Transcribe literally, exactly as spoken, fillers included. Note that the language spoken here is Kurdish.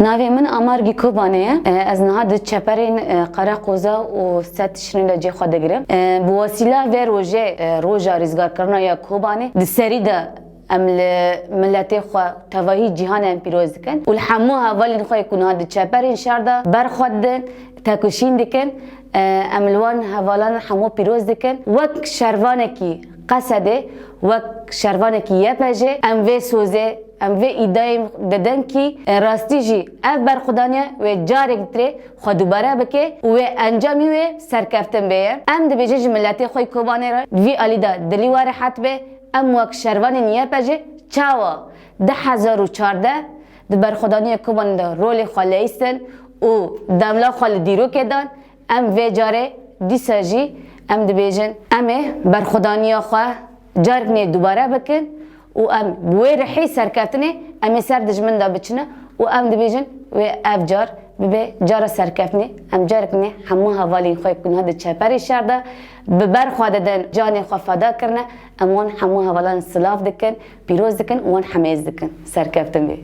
Navê min Amargî Kobanê ye. E, ez niha di çeperên, e, Qereqoza û Sed Tişrîn de cê xwe digirim. E, bi wesîla vê rojê, e, roja rîzgarkirina ya Kobanê, di serî de em li miletê xwe, tevahî cîhanê em pîroz dikin û li hemû hevalên xwe ku niha di çeperên şer de ber xwe didin, tekoşîn dikin. E, em li wan hevalan hemû pîroz dikin. Wek şervanekî Qesedê, wek şervanekî Y P G, em vê sozê, em vê îdayê didin kî, e, rastî jî ev berxwedaniye wê carek dirê xwe dubare bike û wê encamî wê serkeftin bê ye. Em dibêjin ji miletê xwe yê Kobanê re, vî alî de dilî we rehet be. Em wek şervanên Y P G çawa du hezar û çardeh di berxwedaniya Kobanê de rolê xwe leyistin û demla xwe li dîrokê dan, em vê carê dîsa jî em dibêjin, em ê berxwedaniya xwe carknê dubare bikin û em bi wê rihî serkeftinê em ê ser dijmin de biçine û em dibêjin wê ev car bibe cara serkeftinê. Em carknê hemû hevalên xwe ku niha di çeperê şer de bi ber xwe didin, canê xwe feda kirine, em wan hemû hevalan silav dikin, pîroz dikin û wan hemêz dikin. Serkeftin bê.